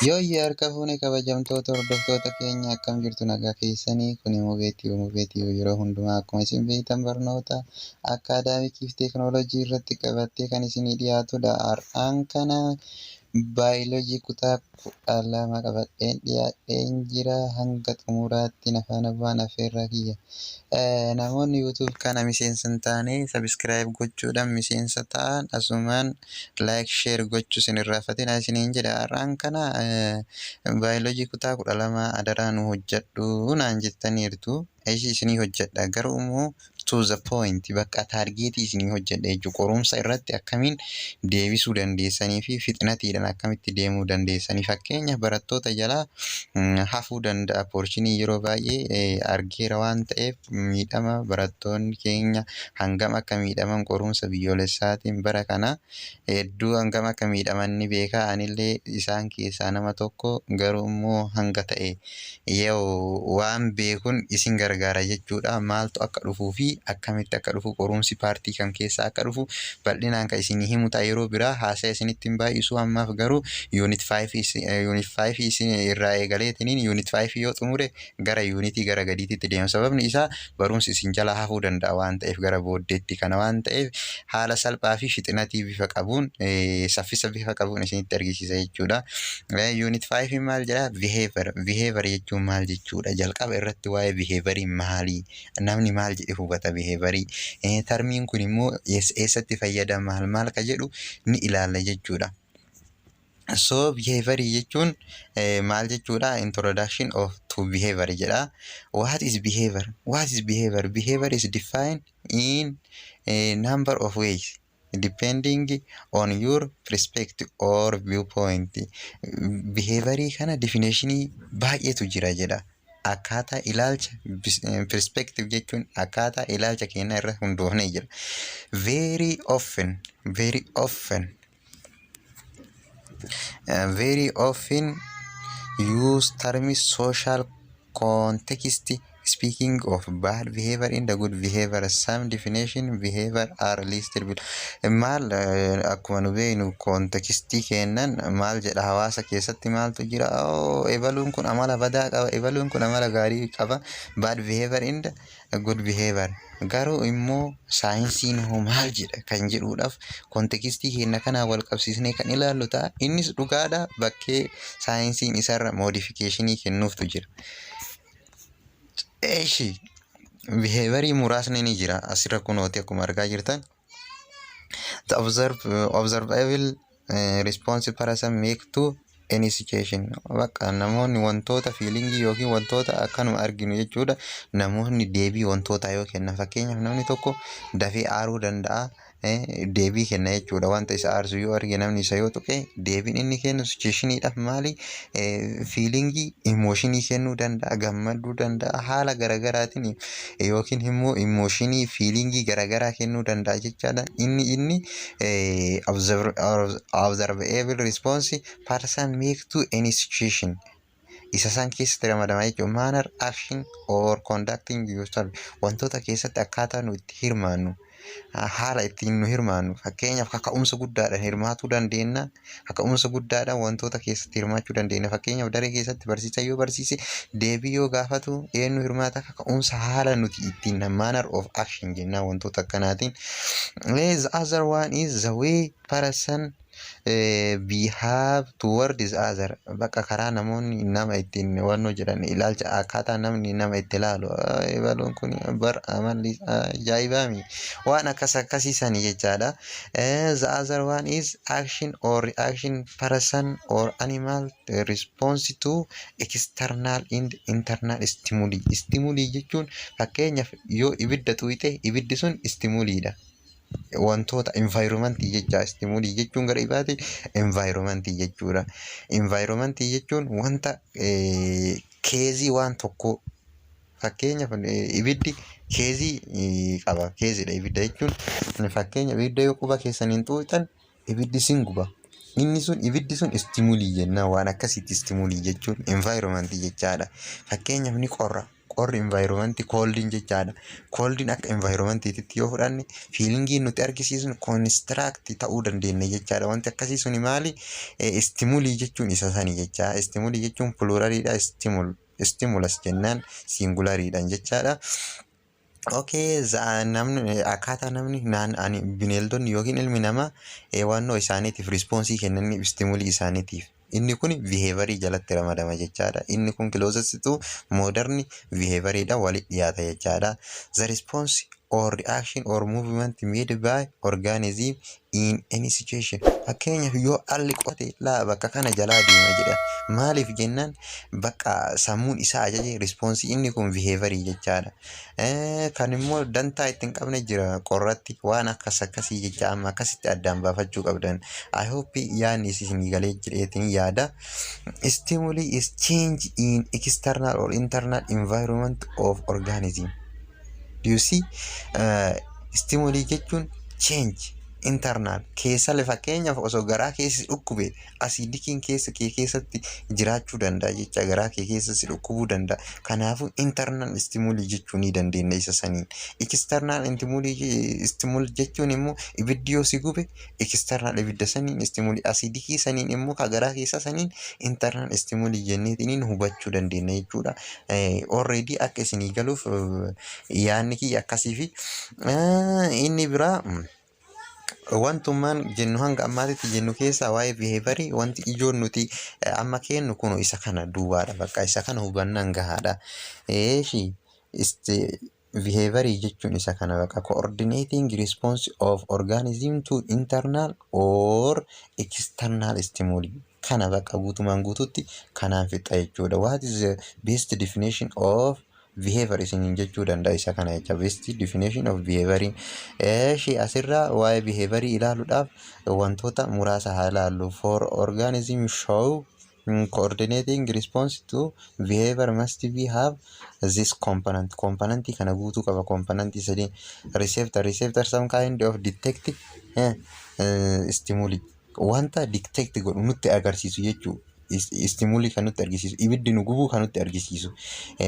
Yooyyaa harka fuune, kabajamtoota hordoftoota keenya, akkam jirtu? Nagaa keessanii? Kuni Mubeetii. Mubeetii yeroo hundumaa akkuma isin beektan barnoota academic fi teekinooloojii irratti qabattee kan isinii dhiyaatudha. Har'aan kana baayoloojii kutaa 12 qabadheen dhiyaadheen jira. Hanga xumuraatti na faana bu'aan affeerraa kiyya. Namoonni YouTube kana miseensa hin taane subscribe gochuudhaan miseensa ta'an, asumaan like, share gochuu isin irraanfatina isiniin jedha. Har'aan kana baayoloojii kutaa 12 adaraa nu hojjedhu naan jettaniirtu. Ishii isinii hojjedha, garuu immoo to the point, bakka target isinii hojjedha jechuudha. Qorumsa irratti akkamiin deebisuu dandeessanii fi fixnatiidhaan akkamitti deemuu dandeessanii, fakkeenya barattoota jalaa hafuu danda'a. Portion yeroo baay'ee argeera waan ta'eef, miidhama barattoonni keenya hangam akka miidhaman, qorumsa biyyoolessaatiin bara kana hedduu hangam akka miidhaman ni beeka. Anillee isaan keessaa nama tokko, garuu immoo hanga ta'e yoo waan beekun isin gargaara jechuudha. Maaltu akka dhufuu fi akkamitti akka dhufu, qorumsi part kam keessaa akka dhufu bal'inaan kan isinii himu ta'a yeroo biraa. Haasa'e isinitti hin baay'isu. Ammaaf garuu unit 5, unit 5 isin irraa eegaleetiniin unit 5 yoo xumure gara unit gara gadiitti deema. Sababni isaa barumsi isin jalaa hafuu danda'a waan ta'eef, gara booddeetti kana waan ta'eef, haala salphaa fi fixinatii bifa qabuun, saffisa bifa qabuun isinitti argisiisa jechuudha. Unit 5 maal jedhaa? Behavior. Behavior jechuun maal jechuudha? Jalqaba irratti waa'ee behaviorii maali? Namni maal jedhe hubata behaviorii? Termiin kun immoo eessatti fayyada, maal maal ka jedhu ni ilaalla jechuudha. So behaviorii jechuun maal jechuudha? Introduction of to behavior jedha. What is behavior? What is behavior? Behavior is defined in a number of ways depending on your perspective or viewpoint. Behaviorii kana definitionii baay'eetu jira jedha. Akkaataa ilaalcha, perspective jechuun akkaataa ilaalcha keenyaa irra hundoofnee jira. Very often, very often, very often use terms social context, speaking of bad behavior and the good behavior. Some definition behavior are listed below. Maal, akkuma nu beeknu contextii kennan maal jedha? Hawaasa keessatti maaltu jira? Oh, ebaluun kun amala badaa qaba, ebaluun kun amala gaarii qaba, bad behavior and good behavior. Garuu immoo saayinsiin hoo maal jedha kan jedhuudhaaf contextii keenya kanaa wal qabsiisnee kan ilaallu ta'a. Innis dhugaadha, bakkee saayinsiin isarra modificationii kennuuftu jira. Eeshi, behaviorii muraasni ni jira asirra kunooti akkuma argaa jirtan. The observable response person make to any situation. Bakka namoonni wantoota feelingii yookiin wantoota akkanuma arginu jechuudha. Namoonni deebii wantootaa yoo kennan, fakkeenyaaf namni tokko dafee aaruu danda'a. Deebii kenna jechuudha. Wanta isa aarsu yoo arge, namni isa yoo tuqe, deebiin inni kennu situationiidhaaf maali? Feelingii, emotionii kennuu danda'a, gammaduu danda'a, haala garaagaraatiin yookiin immoo emotionii, feelingii garaagaraa kennuu danda'a jechaadha. Inni observable response person make to any situation. Isa san keessatti ramadama jechuudha. Manner, action or conducting yourself, wantoota keessatti akkaataa nu itti hirmaannu, haala ittiin nu hirmaannu. Fakkeenyaaf kaka'umsa guddaadhaan hirmaatuu dandeenya. Kaka'umsa guddaadhaan wantoota keessatti hirmaachuu dandeenya. Fakkeenyaaf daree keessatti barsiisaa yoo barsiise, deebii yoo gaafatu, eenyu hirmaata? Kaka'umsa haala nuti ittiin, manner of action jennaan wantoota akkanaatiin. The other one is the way person behave towards other. Bakka karaa namoonni nama ittiin wannoo jedhan, ilaalcha akkaataa namni nama itti ilaalu, ebaluun kun bar amalli ajaa'ibaami, waan akkas akkasiisanii jechaadha. The other one is action or reaction person or animal response to external and internal stimuli. Stimuli jechuun fakkeenyaaf yoo ibidda tuqxe, ibiddi sun stimuliidha. Wantoota environmentii jecha, stimuli jechuun gara ibaati environmentii jechuudha. Environmentii jechuun wanta causeii waan tokkoo, fakkeenyaaf ibiddi causeii qaba. Causeiidha ibidda jechuun. Fakkeenya ibidda yoo quba keessaniin xuuxan, ibiddi sin guba. Inni sun, ibiddi sun stimuli jennaan. Waan akkasiitti stimuli jechuun environmentii jechaadha. Fakkeenyaaf ni qorra. Qorri environment, coldiin jechaadha. Coldiin akka environmentiitti yoo fudhanne, feelingiin nuti argisiisnu construct ta'uu dandeenya jechaadha. Wanti akkasii suni maali? Stimuli jechuun isa sani jecha. Stimuli jechuun pluraliidha. Stimulus jennaan singulariidhaan jechaadha. Okay, namni akkaataa namni naan ani bineeldonni yookiin ilmi namaa waannoo isaaniitiif responseii kennaniif stimuli isaaniitiif. Inni kun behaviorii jalatti ramadama jechaadha. Inni kun closest to modern behavioriidha, walitti dhiyaata jechaadha. The response or reaction or movement made by organism in any situation. Fakkeenyaaf, yoo alli qote laa bakka kana jalaa deema jedha. Maaliif jennaan, bakka sammuun isaa ajaje responseii, inni kun behaviorii jechaadha. Kan immoo dantaa itti hin qabne jira, qorratti waan akkas akkasii jecha. Amma akkasitti addaan baafachuu qabdan. I hope yaadni isin galee jedheetiin yaada. Stimuli is change in external or internal environment of organism. Do you see? Stimuli jechuun change internal keessa. Fakkeenyaaf, osoo garaa keessa si dhukkube, acidiciin keessa kee keessatti jiraachuu danda'a jecha, garaa kee keessa si dhukkubuu danda'a. Kanaafuu internal stimuli jechuu ni dandeenya isa saniin. External stimuli jechuun immoo ibiddi yoo si gube, external ibidda saniin stimuli, acidicii saniin immoo ka garaa keessa saniin internal stimuli jenneetiniin hubachuu dandeenya jechuudha. Already akka isinii galuuf yaadni kiyya akkasii fi inni biraa, wantummaan jennu hanga ammaatitti jennu keessaa waa'ee behaviorii wanti ijoon nuti amma kennu kun isa kana duwwaadha, bakka isa kana hubannaan gahaadha. Eeshi, behaviorii jechuun isa kana, bakka coordinating response of organism to internal or external stimuli kana bakka guutumaan guututti kanaan fixa jechuudha. What is the best definition of behavior isiniin jechuu danda'a isa kana jecha, best definition of behavior. Eeshi, asirraa waa'ee behaviorii ilaaluudhaaf wantoota muraasa haa ilaallu. For organism show coordinating response to behavior must be have this component. Componentii kana guutuu qaba. Componentii sadii: receptor. Receptor some kind of detect stimuli, wanta detect godhu nutti agarsiisu jechuu, stimuli kan nutti argisiisu, ibiddi nu gubuu kan nutti argisiisu.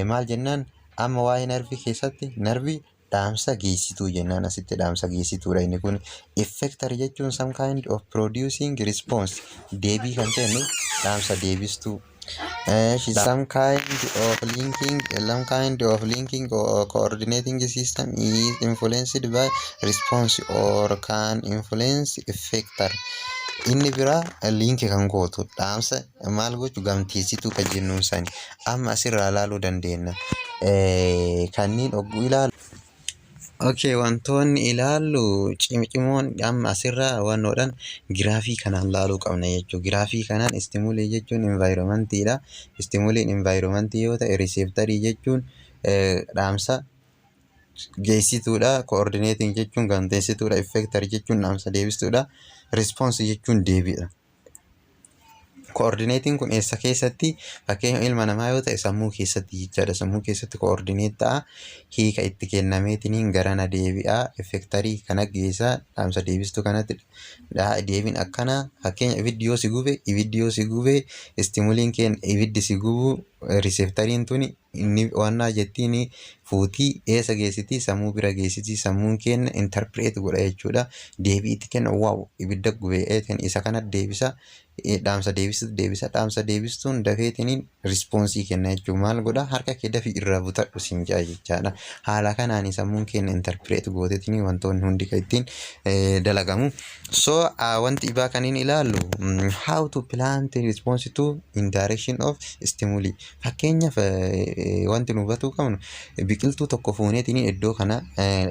Maal jennaan, amma waa'ee nervii keessatti nervii dhaamsa geessituu jennaan, asitti dhaamsa geessituudha inni kun. Effector jechuun some kind of producing response, deebii kan kennu, dhaamsa deebistuu. Some kind of linking or coordinating system is influenced by response or can influence effector. Inni biraa link kan gootu, dhaamsa maal gochuu, gamteessituu kan jennuun sani amma asirraa ilaaluu dandeenya. Kanneen ogguu ilaalu. Okay, wantoonni ilaallu cimcimoon amma asirraa hubannoodhaan giraafii kanaan laaluu qabna jechuudha. Giraafii kanaan stimuli jechuun environmentiidha. Stimuliin environmentii yoo ta'e, receptorii jechuun dhaamsa geessituudha. Coordinating jechuun gamteessituudha. Effector jechuun dhaamsa deebistuudha. Response jechuun deebiidha. Coordinating kun eessa keessatti? Fakkeenya ilma namaa yoo ta'e, sammuu keessatti jechaadha. Sammuu keessatti coordinate ta'a. Hiika itti kennameetiniin garana deebi'a. Effectorii kana geessa, dhaamsa deebistuu kanatti deebiin akkana. Fakkeenya, ibiddi yoo si gube, ibiddi yoo si gube, stimuliin keen ibiddi si gubu, receptoriin tuni inni wannaa jettiin fuutii eessa geessiti? Sammuu bira geessiti. Sammuun keenya interpret godha jechuudha. Deebii itti kenna, wow, ibidda gubee isa kana deebisa, dhaamsa deebistu deebisa, dhaamsa deebistuun dafeetiniin responseii kenna jechuudha. Maal godha? Harka kee dafii irraa butadhu siin jedha jechaadha. Haala kanaan sammuun keenya interpret gootetiniin wantoonni hundi kan ittiin dalagamu. So wanti ibaa kan inni ilaallu, how to plant response to in direction of stimuli. Fakkeenyaaf, wanti nu hubatuu qabnu, biqiltuu tokko fuuneetiniin iddoo kana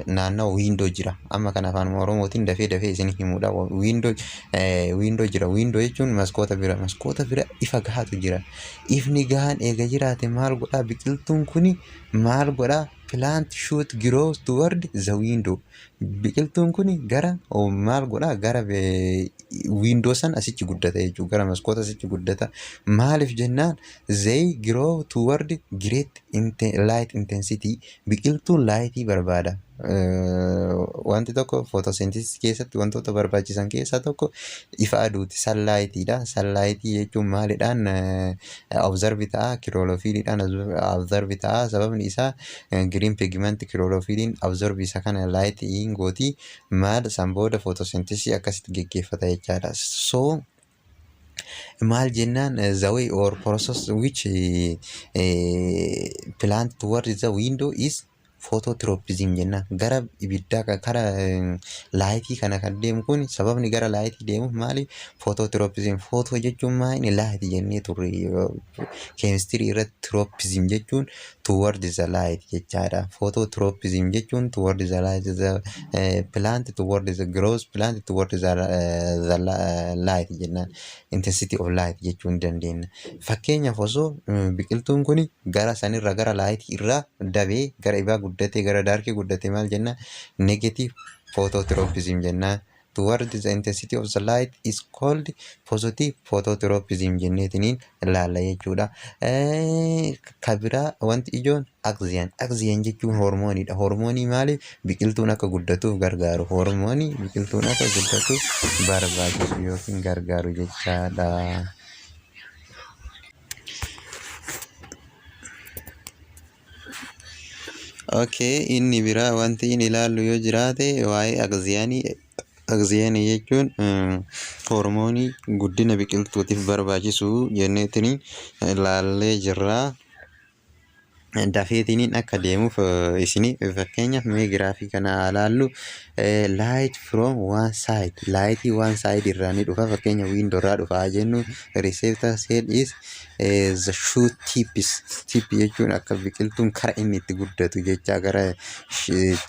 naannawa window jira. Amma kana afaan Oromootiin dafee dafee isin himuudha. Window jira. Window jechuun maskoota bira. Maskoota bira ifa gahaatu jira. Ifni gahaan eega jiraate maal godhaa? Biqiltuun kuni maal godhaa? Plant shoot grows toward the window. Biqiltuun kuni gara maal godhaa? Gara window san asichi guddata jechuudha. Gara maskoota asichi guddata. Maaliif jennaan, they grow toward great light intensity. Biqiltuun lightii barbaada. Wanti tokko photosynthesis keessatti wantoota barbaachisan keessaa tokko ifa aduuti, sunlightiidha. Sunlightii jechuun maalidhaan absorb ta'a? Chlorophyllidhaan absorb ta'a. Sababni isaa green pigment chlorophyllin absorb isa kana lightiin gooti, maal san booda photosynthesis akkasitti geggeeffata jechaadha. So maal jennaan, the way or process which plant toward the window is phototropism jennaan. Gara ibiddaa, kara lightii kana kan deemu kun, sababni gara lightii deemuuf maali? Phototropism. Photo jechuun maali? Light jennee turre keemistirii irratti. Tropism jechuun toward the light jechaadha. Phototropism jechuun toward the light, the plant toward the growth, plant toward the light jennaan, intensity of light jechuu ni dandeenya. Fakkeenyaaf, osoo biqiltuun kun gara sanirra, gara lightii irraa dabee gara ifaa guddatee, gara darkii guddatee maal jenna? Negative phototropism jennaan. Toward the intensity of the light is called positive phototropism jenneetiniin ilaalla jechuudha. Ka biraa wanti ijoon auxin. Auxin jechuun hormooniidha. Hormoonii maali? Biqiltuun akka guddatuuf gargaaru. Hormoonii biqiltuun akka guddatuuf barbaachisu yookiin gargaaru jechaadha. Okay, inni biraa wanti inni ilaallu yoo jiraate waa'ee auxinii. Auxinii jechuun hormoonii guddina biqiltuutiif barbaachisu jenneetiniin ilaallee jirra. Dafeetiniin akka deemuuf isini fakkeenyaaf mee giraafii kana haa ilaallu. Light from one side, lightii one side irraa ni dhufa. Fakkeenya window irraa dhufa haa jennu. Receptor cell is the shoot tips. Tip jechuun akka biqiltuun kara inni itti guddatu jecha, gara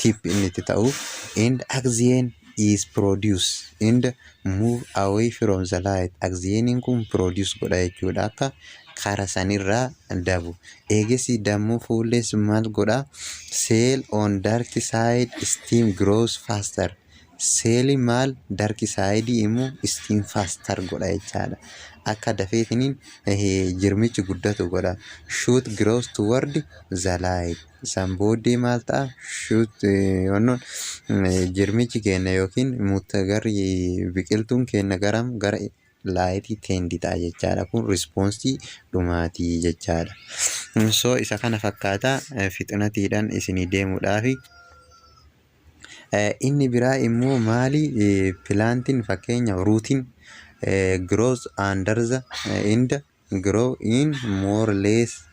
tip inni itti ta'u. And auxin is produced and move away from the light. Auxiniin kun produce godha jechuudha, akka kara sanirraa dabu. Eegesi dammoo fuullees maal godha? Cell on dark side stem grows faster. Seeli maal dark side immoo stem faster godha jechaadha. Akka dafeetiniin jirmichi guddatu godha. Shoot grows toward the light. San booddee maal ta'a? Shoot jirmichi keenya yookiin garri biqiltuun keenya garam gara lightii tend ta'a jechaadha. Kun responsii dhumaatii jechaadha. So isa kana fakkaata fixnatiidhaan isinii deemuudhaafi. Inni biraa immoo maali? Plantiin fakkeenya rootiin grows under the in the grow in more less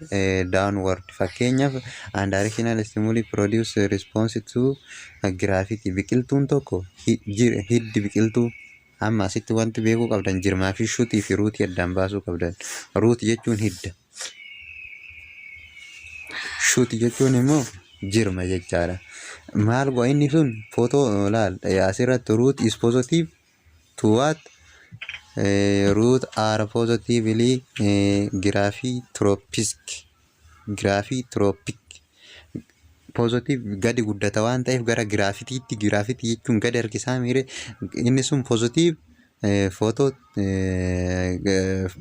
downward. Fakkeenyaaf, unidirectional stimuli produce response to gravity. Biqiltuun tokko hiddi biqiltuu, amma asitti wanti beekuu qabdan jirmaa fi shootii fi rootii addaan baasuu qabdan. Root jechuun hidda, shoot jechuun immoo jirma jechaadha. Maal godha inni sun? Footoo laal asirratti. Root is positive to what? Root are positively gravitropic. Positive gadi guddata waan ta'eef gara gravityitti. Gravity jechuun gadi harkisaa miire. Inni sun positive photo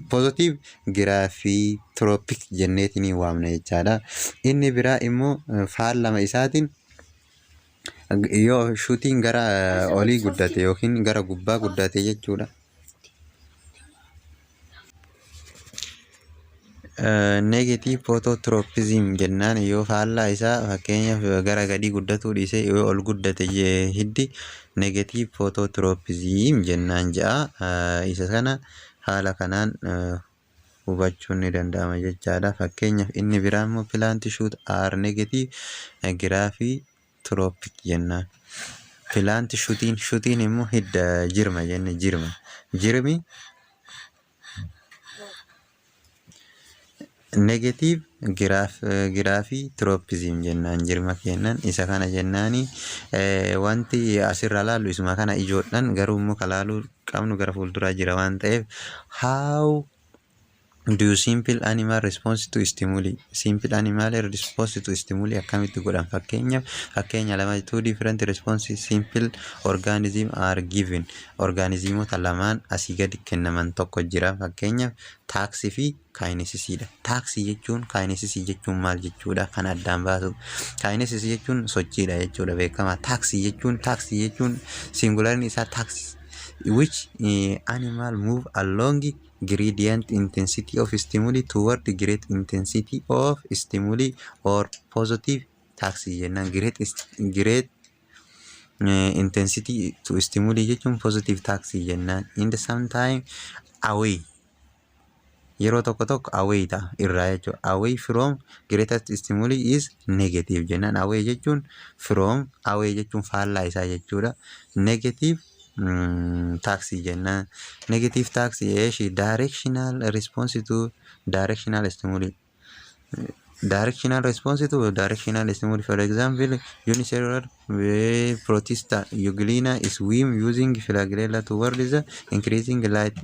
positive gravitropic jenneetiin waamna jechaadha. Inni biraa immoo faallama isaatiin yoo shootiin gara olii guddate yookiin gara gubbaa guddate jechuudha. Negative phototropism jennaan yoo faallaa isaa, fakkeenyaaf gara gadii guddatuu dhiisee yoo ol guddate hiddi, negative phototropism jennaan ja'a. Isa kana haala kanaan hubachuun ni danda'ama jechaadha. Fakkeenyaaf, inni biraa immoo plant shoot are negative gravitropic jennaan. Plant shootiin, shootiin immoo hidda, jirma jenne, jirma. Jirmi negative gravitropism jennaan jirma kennan isa kana jennaani. Wanti asirra laallu isuma kana ijoodhaan, garuu immoo kalaaluu qabnu gara fuulduraa jira waan ta'eef how Do simple animal response to stimuli? Simple animal response to stimuli akkamitti godhan? Fakkeenyaaf, fakkeenya lama, two different responses simple organism are given. Organismoota lamaan asii gadi kennaman tokko jira. Fakkeenyaaf, taxis fi kinesisiidha. Taxis jechuun, kinesis jechuun maal jechuudha? Kan addaan baasu. Kinesis jechuun sochiidha jechuudha beekama. Taxis jechuun singularni isaa taxis, which animal move along gradient intensity of stimuli toward great intensity of stimuli or positive taxis jennaan. Great intensity to stimuli jechuun positive taxis jennaan. In the same time away, yeroo tokko tokko away ta'a irraa jechuudha. Away from greatest stimuli is negative jennaan. Away jechuun from, away jechuun faallaa isaa jechuudha. Negative taxis jennaan. Negative taxis eeshi directional response to directional stimuli. Directional response to directional stimuli. For example, unicellular protista Euglena swim using flagella towards the increasing light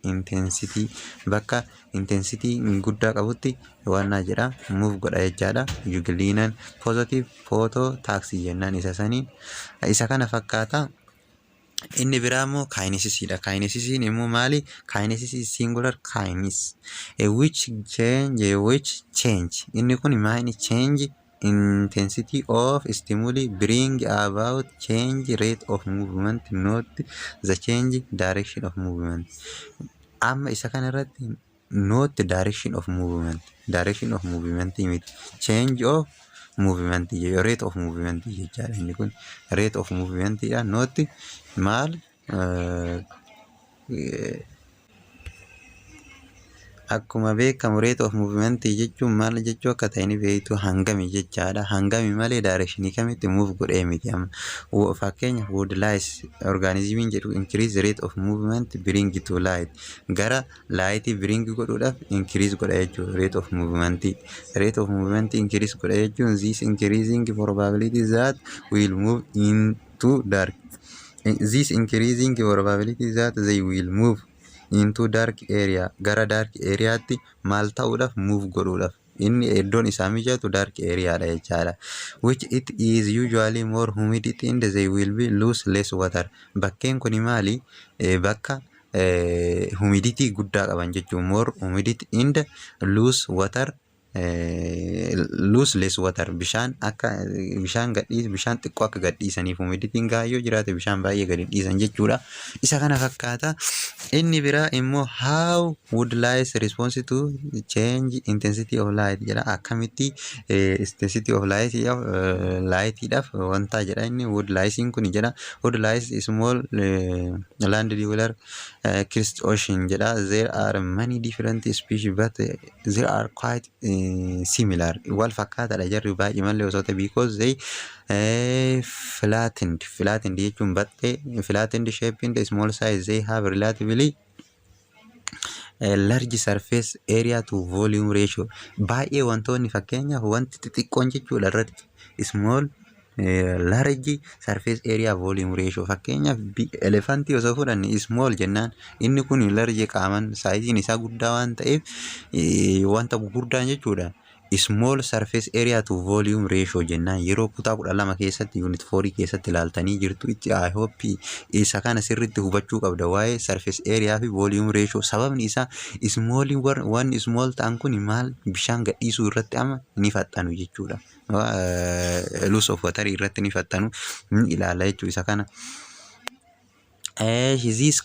intensity. Bakka intensity guddaa qabutti waan jedha move godha jechaadha. Euglenaan positive phototaxis jennaan isa saniin. Isa kana fakkaata. Inni biraa immoo kinesisiidha. Kinesisiin immoo maali? Kinesis is singular kinesis which change, inni kun maali? Change intensity of stimuli bring about change rate of movement, not the change direction of movement. Amma isa kana irratti not direction of movement, direction of movement miti, change of movement, rate of movement jechaadha. Inni kun rate of movement dha, not maal. Akkuma beekamu rate of movement jechuun maal jechuu akka ta'e ni beektu, hangami jechaadha. Hangami malee directionii kamitti move godhee miti amma. Fakkeenyaaf, woodlice organismiin jedhu increase rate of movement bring to light, gara light bring godhuudhaaf increase godha jechuudha rate of movement. Rate of movement increase godha jechuun this increasing probability that will move into dark, this increasing probability that they will move into dark area, gara dark areaatti maal ta'uudhaaf, move godhuudhaaf inni iddoon isaa mijatu dark area dha jechaadha, which it is usually more humidity and they will be lose less water. Bakkeen kuni maali? Bakka humidity guddaa qaban jechuun, more humidity and lose water, lose less water, bishaan akka bishaan gadhiis, bishaan xiqqoo akka gadhiisaniif humidityn gahaa yoo jiraate bishaan baay'ee gadi dhiisan jechuudha. Isa kana fakkaata. Inni biraa immoo how woodlice response to change intensity of light jedha. Akkamitti intensity of light lightiidhaaf wanta jedha inni woodlicein kun jedha. Woodlice small land dweller crustacean jedha. There are many different species, but they are quite similar, wal fakkaataadha jarri baay'ee malee osoo ta'e, because they flattened, flattened jechuun baxxee, flattened shape in the small size. They have relatively large surface area to volume ratio. Baay'ee wantoonni, fakkeenyaaf, wanti xixiqqoon jechuudha irratti small large surface area volume ratio. Fakkeenyaaf, elephantii osoo fudhanne, small jennaan, inni kun large, qaaman sizeiin isaa guddaa waan ta'eef wanta gurguddaan jechuudha. Small surface area to volume ratio jennaan yeroo kutaa 12 keessatti unit 4 keessatti ilaaltanii jirtu itti. I hope isa kana sirriitti hubachuu qabda waa'ee surface area fi volume ratio. Sababni isaa small, wanni small ta'an kun maal, bishaan gadhiisuu irratti amma ni faxxanu jechuudha. Loss of water irratti ni faxxanu, ni ilaala jechuu isa kana. This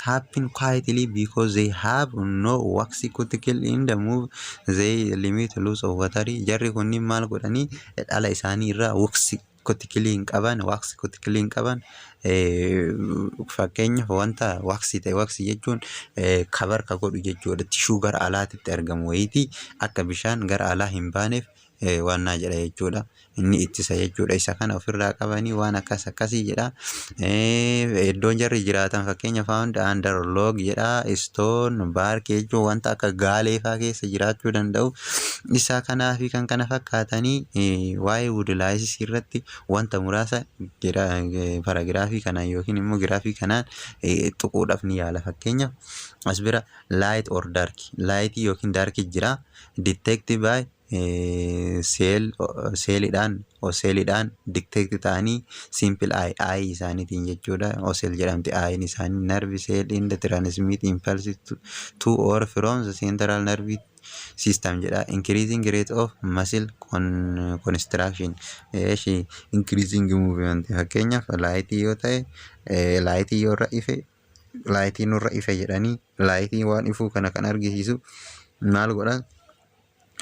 happen quietly because they have no waxy cuticle in the move. They limit loss of water. Jarri kunniin maal godhanii, dhala isaanii irraa waxy cuticle hin qaban, waxy cuticle hin qaban. Fakkeenyaaf, wanta waxy ta'e, waxy jechuun cover ka godhu jechuudha. Tissue gara alaatitti argamu wayitii akka bishaan gara alaa hin baaneef waannaa jedha jechuudha. Inni ittisa jechuudha. Isa kana ofirraa qabanii waan akkas akkasii jedha. Iddoon jarri jiraatan, fakkeenya, found under log jedha. Stone, bark jechuun wanta akka gaalee fa'aa keessa jiraachuu danda'u. Isa kanaa fi kan kana fakkaatanii waa'ee woodlices irratti wanta muraasa paragraphii. Giraafii kanaan yookiin immoo giraafii kanaan tuquudhaaf ni yaala. Fakkeenyaaf, as bira light or dark, lightii yookiin dark jira. Detect by cell, seeliidhaan, seeliidhaan detect ta'anii, simple eye, eye isaaniitiin jechuudha. Ocell jedhamti eye'n isaanii. Nerve cell in the transmit impulse to or from the central nerve system jedha. Increasing rate of muscle contraction, eeshi, increasing movement. Fakkeenyaaf, lightii yoo ta'e, lightii yoo irra ife, lightii nurra ife jedhanii, lightii waan ifuu kana kan argisiisu maal godhan?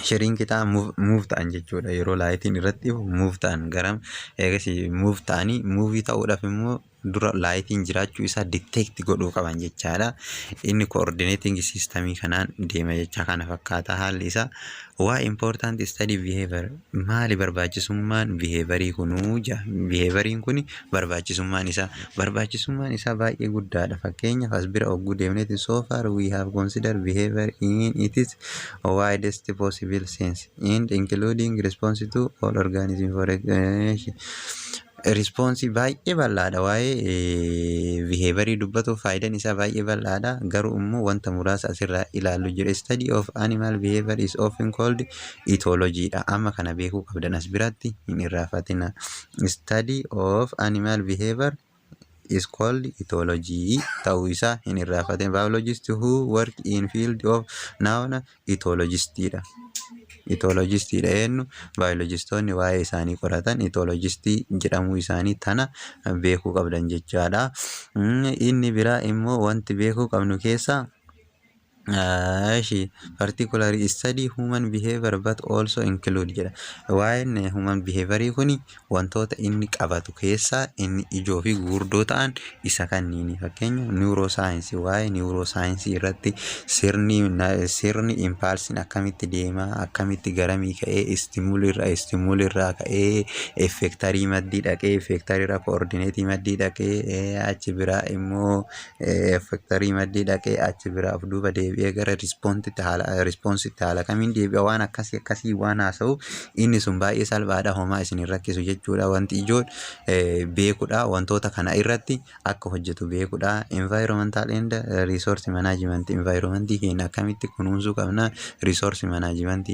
Shrink ta'an, move ta'an jechuudha. Yeroo lightiin irratti ifu move ta'an. Garam eegasii move ta'anii, move ta'uudhaaf immoo dura lightiin jiraachuu isaa detect godhuu qaban jechaadha. Inni coordinating systemii kanaan deema jecha. Kana fakkaata haalli isaa. Waa important study behavior, maali barbaachisummaan behaviorii kunuu ja? Behavioriin kun barbaachisummaan isaa baay'ee guddaadha. Fakkeenyaaf, as bira ogguu deemneeti, so far we have considered behavior in its widest possible sense and including response to all organism for response. Baay'ee bal'aadha. Waa'ee behaviorii dubbatu faayidaan isaa baay'ee bal'aadha. Garuu immoo wanta muraasa asirraa ilaallu jira. Study of animal behavior is often called ethology dha. Amma kana beekuu qabdan, as biratti hin irraanfatina. Study of animal behavior is called ethology ta'uu isaa hin irraanfatin. Biologist who work in field of known ethologist dha. Ethologistiidha eenyu? Baayolojistoonni waa'ee isaanii qoratan ethologistii jedhamuu isaanii tana beekuu qabdan jechaadha. Inni biraa immoo wanti beekuu qabnu keessaa, Eshi, particularly study human behavior but also include jedha. Waa'een human behaviorii kuni wantoota inni qabatu keessaa inni ijoo fi gurguddoo ta'an isa kanniini. Fakkeenya, neuroscience, waa'ee neuroscience irratti sirni impulsiin akkamitti deema, akkamitti garamii ka'ee, stimuli irraa ka'ee, effectorii maddii dhaqee, effectorii irraa coordinateii maddii dhaqee, achi biraa immoo effectorii maddii dhaqee, achi biraa of duuba deebi'ee gara responseitti haala kamiin deebi'a, waan akkasii akkasii waan haasa'u, inni sun baay'ee salphaadha, homaa isin hin rakkisu jechuudha. Wanti ijoon beekudha, wantoota kana irratti akka hojjetu beekudha. Environmental and resource management, environmentii keenya akkamitti kunuunsuu qabna, resource management,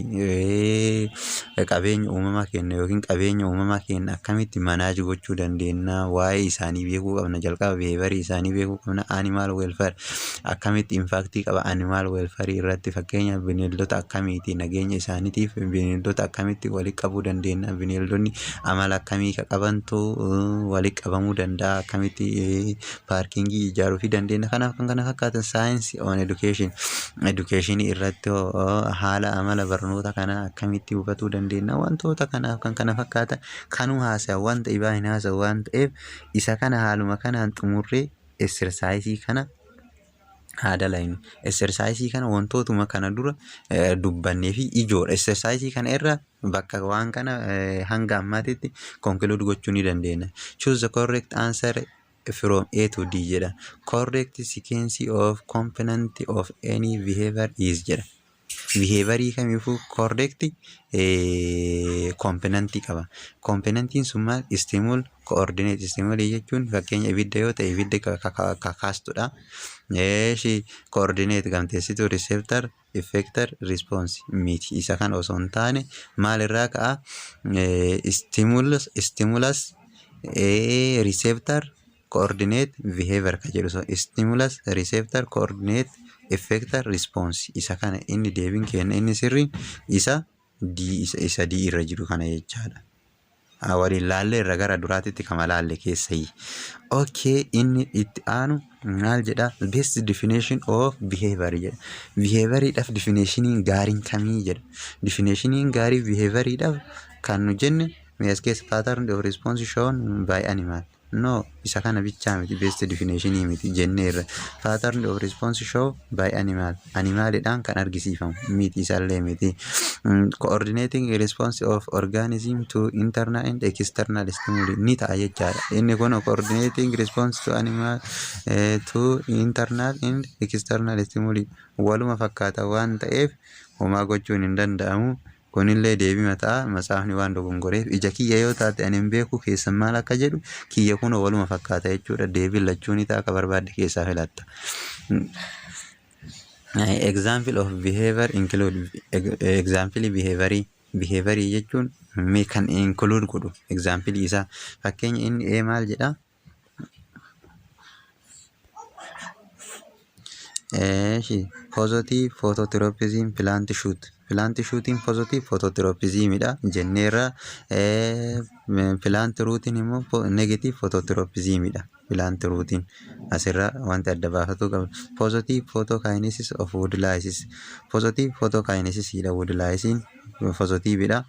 qabeenya uumamaa keenya yookiin qabeenya uumamaa keenya akkamitti manage gochuu dandeenya, waa'ee isaanii beekuu qabna. Jalqaba behaviorii isaanii beekuu qabna. Animal welfare akkamitti impactii qaba, animal welfare irratti, fakkeenya, bineeldota akkamiiti, nageenya isaaniitiif bineeldota akkamitti walitti qabuu dandeenya, bineeldonni amala akkamii ka qabantu walitti qabamuu danda'a, akkamitti parkingii ijaaruu fi dandeenya, kanaaf kan kana fakkaatan. Science on education, education irratti haala amala barnoota kanaa akkamitti hubatuu dandeenya, wantoota kanaaf kan kana fakkaatan kanuu haasa'an, wanta ibaa hin haasa'u waan ta'eef, isa kana haaluma kanaan xumurree exerciseii kana haa dalagnu. Exerciseii kana wantootuma kana dura dubbannee fi ijoodha. Exerciseii kana irra bakka waan kana hanga ammaatitti conclude gochuu ni dandeenya. Choose the correct answer from A to D jedha. Correct sequence of component of any behavior is jedha. Behaviorii kamiifuu correct componentii qaba. Componentiin sun maal? Stimuli, coordinate. Stimuli jechuun, fakkeenya, ibidda yoo ta'e, ibidda kakaastudha. Eeshi, coordinate gamteessituu, receptor, effector, response miti. Isa kana osoo hin taane maalirraa ka'a? Stimulus, receptor, coordinate, behavior ka jedhu sun, stimulus, receptor, coordinate, effector, response, isa kana. Inni deebiin kenna inni sirriin isa D, isa D irra jiru kana jechaadha. Waliin laallee irra gara duraatitti kama laalle keessayyi. Okay, inni itti aanu maal jedha? Best definition of behavior jedha. Behavioriidhaaf definitioniin gaariin kamii jedha. Definitioniin gaarii behavioriidhaaf kan nu jenne as keessa pattern of response shown by animal. No, isa kana bichaa miti, best definitionii miti jenneerra. Pattern of response show by animal. Animalidhaan kan argisiifamu miti, isallee miti. Coordinating response of organism to internal and external stimuli ni ta'a jechaadha. Inni kun coordinating response to animal to internal and external stimuli waluma fakkaata waan ta'eef homaa gochuun hin danda'amu. Kunillee deebii ta'a. Matsaafni waan dogongoreef ija kiyya yoo taate ani hin beeku keessan maal akka jedhu kiyya kun waluma fakkaata jechuudha. Deebiin lachuu ni ta'a, akka barbaadde keessaa filatta. Example of behavior include, example behaviorii, behaviorii jechuun mee kan include godhu example isaa fakkeenya inni ee maal jedha? Eeshi, positive phototropism, plant shoot, plant shootiin positive phototropismidha jenneerra. Plant rootiin immoo negative phototropismidha. Plant rootiin asirra wanti adda baafatu qaba. Positive photokinesis of woodlice, positive photokinesis dha. Woodlicein positiveidha.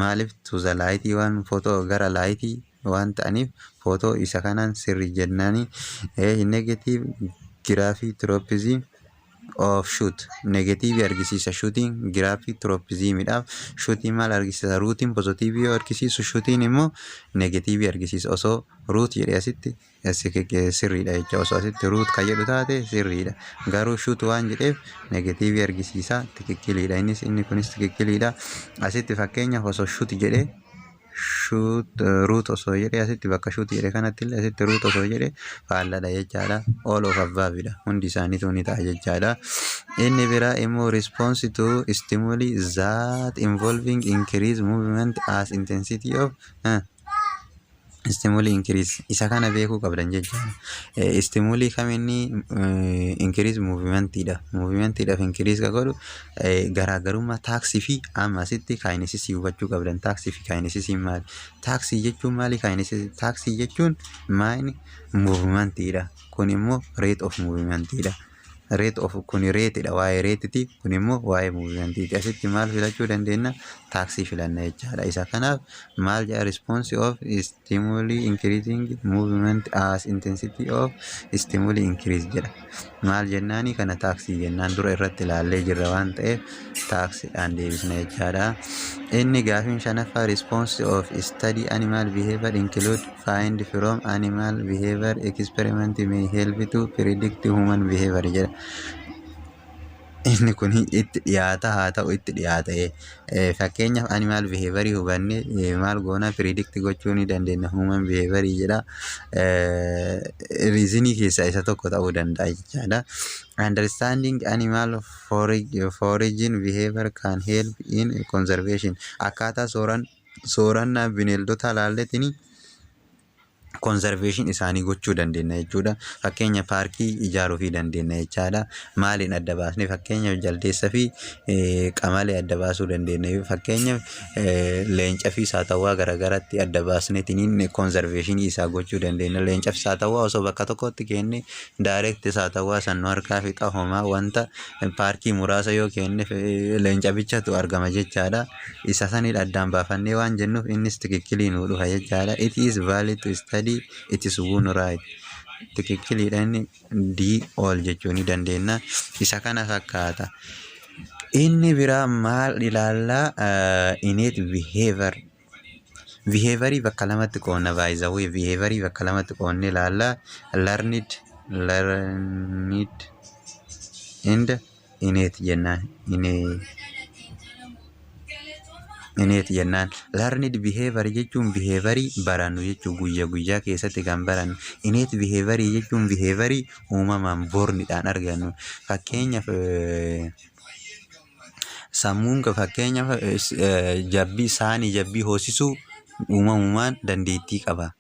Maaliif? To the light, waan photo gara light waan ta'aniif photo isa kanaan sirri jennaani. Negative gravitropism of shoot, negative argisiisa shootiin gravitropismidhaaf. Shootiin maal argisiisa? Rootiin positive yoo argisiisu, shootiin immoo negative argisiisa. Osoo root jedhee asitti sirriidha jecha. Osoo asitti root kan jedhu taate sirriidha, garuu shoot waan jedheef negative argisiisa. Tikikkiliidha innis, inni kunis tikikkiliidha. Asitti fakkeenyaaf osoo shoot jedhee, shoot, root osoo jedhee, asitti bakka shoot jedhe kanatti illee asitti root osoo jedhe faalladha jechaadha. All of above hundi isaaniitu ni ta'a jechaadha. Inni biraa immoo response to stimuli that involving increase movement as intensity of stimuli increase. Isa kana beekuu qabdan jechaadha. Stimuli kaminni increase movementidha. Movementidhaaf increase ka godhu garaagarummaa taxis fi amma asitti kinesisii hubachuu qabdan. Taxis fi kinesisiin maali? Taxis jechuun maali? Kinesisii, taxis jechuun maali? Movementidha. Kun immoo rate of movementidha. Rate of kun rateidha, waa'ee rateiti, kun immoo waa'ee movementiiti. Asitti maal filachuu dandeenya? Taxis filanna jechaadha. Isa kanaaf maal jedha? Response of stimuli increasing movement as intensity of stimuli increase jedha. Maal jennaani kana? Taxis jennaan. Dura irratti ilaallee jirra waan ta'eef taxiidhaan deebisna jechaadha. Inni gaafiin shanaffaa response of study animal behavior include, find from animal behavior experiment may help to predict human behavior jedha. Inni kun itti dhiyaata, haa ta'u itti dhiyaata. Fakkeenyaaf animal behavior hubanne maal goona? Predict gochuu ni dandeenya human behavior jedha. Reasonii keessaa isa tokko ta'uu danda'a jechaadha. Understanding animal foraging behavior can help in conservation. Akkaataa soorannaa bineeldota ilaalletini conservation isaanii gochuu dandeenya jechuudha. Fakkeenya paarkii ijaaruufii dandeenya jechaadha. Maaliin adda baasnee? Fakkeenyaaf jaldeessa fi qamalee adda baasuu dandeenya. Fakkeenyaaf leenca fi saatawwaa garaagaratti adda baasneetiin conservation isaa gochuu dandeenya. Leenca fi saatawwaa osoo bakka tokkotti kenne direct saatawwaa san nu harkaa fixa homaa wanta paarkii muraasa yoo kenne leenca bichatu argama jechaadha. Isa sanidha addaan baafannee waan jennuuf innis tikikkilii nuu dhufa jechaadha. It is valid to study it is own right. Tikikkiliidha inni, D all jechuu ni dandeenya. Isa kana fakkaata. Inni biraa maal ilaallaa? Innate behavior. Behaviorii bakka lamatti qoonna baay'izawwee, behaviorii bakka lamatti qoonnee ilaallaa. Learned and innate jennaan. Innate jennaan. Learned behavior jechuun behaviorii barannu jechuun guyyaa guyyaa keessatti kan barannu. Innate behavior jechuun behaviorii uumamaan bornidhaan argannu. Fakkeenyaaf sammuun, fakkeenyaaf jabbii saanii jabbii hoosisuu uumamumaan dandeettii qaba.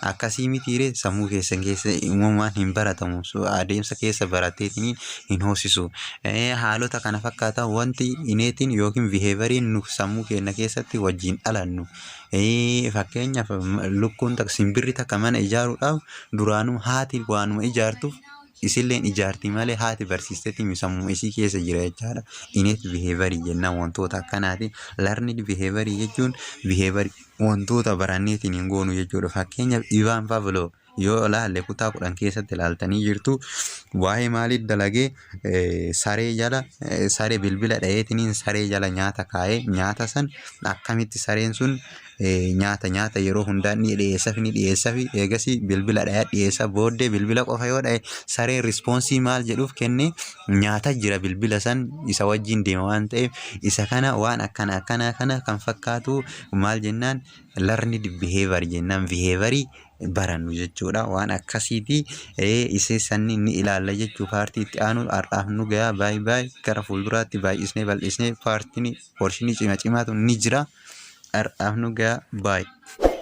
Akkasii mitiiree? Sammuu keessan keessa uumamumaan hin baratamu. Adeemsa keessa barateetiin hin hoosisu. Haalota kana fakkaatan wanti innateiin yookiin behavioriin nu sammuu keenya keessatti wajjin dhalannu. Fakkeenyaaf lukkuun takka, simbirri takka mana ijaaruudhaaf duraanuu haati waanuma ijaartuuf isilleen ijaarti malee haati barsiisteetii sammuu isii keessa jira jechaadha. Innate behaviorii jennaan wantoota akkanaati. Learned behaviorii jechuun behaviorii wantoota baranneetiin hin goonu jechuudha. Fakkeenyaaf Ivan Pavlov Yoo ilaalle, kutaa 10 keessatti ilaaltanii jirtu. Waa'ee maaliif dalagee? Saree jala, saree bilbila dha'eetiniin saree jala nyaata kaa'ee, nyaata san akkamitti sareen sun nyaata nyaata yeroo hundaa ni dhiyeessafi, ni dhiyeessafi. Eegasii bilbila dha'ee dhiyeessa. Booddee bilbila qofa yoo dha'e, sareen response maal jedhuuf kenne? Nyaata jira, bilbila san isa wajjin deema waan ta'eef. Isa kana waan akkana akkana kana kan fakkaatu maal jennaan? Learned behavior jennaan, behaviorii barannu jechuudha. Waan akkasiiti isee sanni ni ilaalla jechuu part itti aanu. Har'aaf nu gayaa, baay'ee baay'ee. Gara fuulduraatti baay'isnee bal'isnee partiin portion cima cimaatu ni jira. Har'aaf nu gayaa, baay'ee.